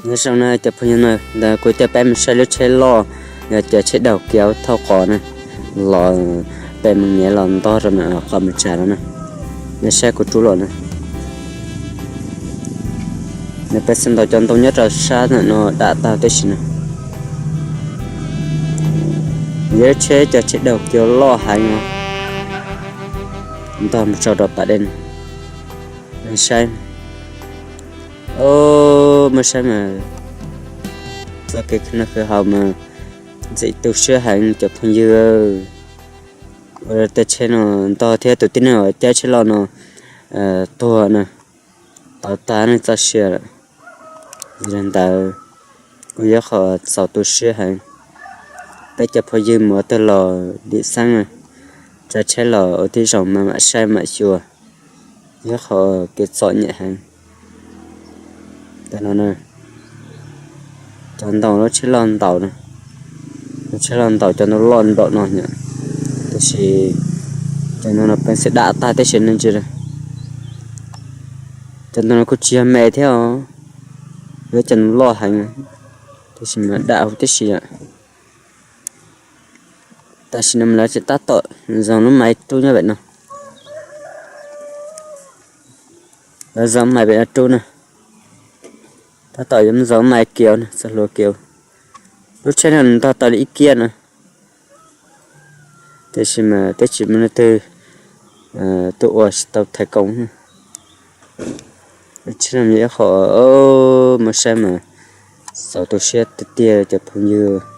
Nyob zoo na cov phooj ywg, ntawd kuv coj peb mus saib lub tsheb loj, yog cov tsheb daus kiav thauj qos na, los peb mus nyiav los ntog rau qhov mus tsav no na. Nej saib kuv rub los na. Nws peb xav ntaus cov ntoo nyob rau sab ntawm no dam tag tib si na. Yog lub tsheb cov tsheb daus kiav loj heev no, ntog mus tsaug rau pas dej no. Nej saib, muaj saib mas txoj kev khwv noj khwv haus mas ntxim tu siab heev cov phooj ywg. Ua tej tsheb no ntog thiab tus tib neeg uas caij tsheb loj no tuag na, tau tag nws txoj sia lawm. Yog li ntawd kuj yog qhov txaus tu siab heev. Peb cov phooj ywg mus ua twg los dim xeeb, tsav tsheb los ua tib zoo mas mam saib mam xyuas, yog qhov kev txom nyem heev. Tam no cov ntoo lub tsheb loj ntaus, lub tsheb loj ntaus cov ntoo loj nraum no na, tiam sis cov ntoo no peb xav dam tag tib si ne ntsia. Cov ntoo no kuj tsis yog me thiab os, yog cov ntoo loj heev, tiam sis mas dam huv tib si. Tam sim no mas lawv tseem tab tom zov lub maiv rub nyob pem no. Lawv zov maiv pem no rub na, tab tom yuav mus zov maiv kiav na, txoj hlua kiav. Lub tsheb no ntog tau li ib kiab no, tiam sis mas twb tsis muaj leej twg tuaj ua tsis tau thaiv koob. Lub tsheb no yog ib qho muaj saib mas txaus tu siab tiag tiag cov phooj ywg.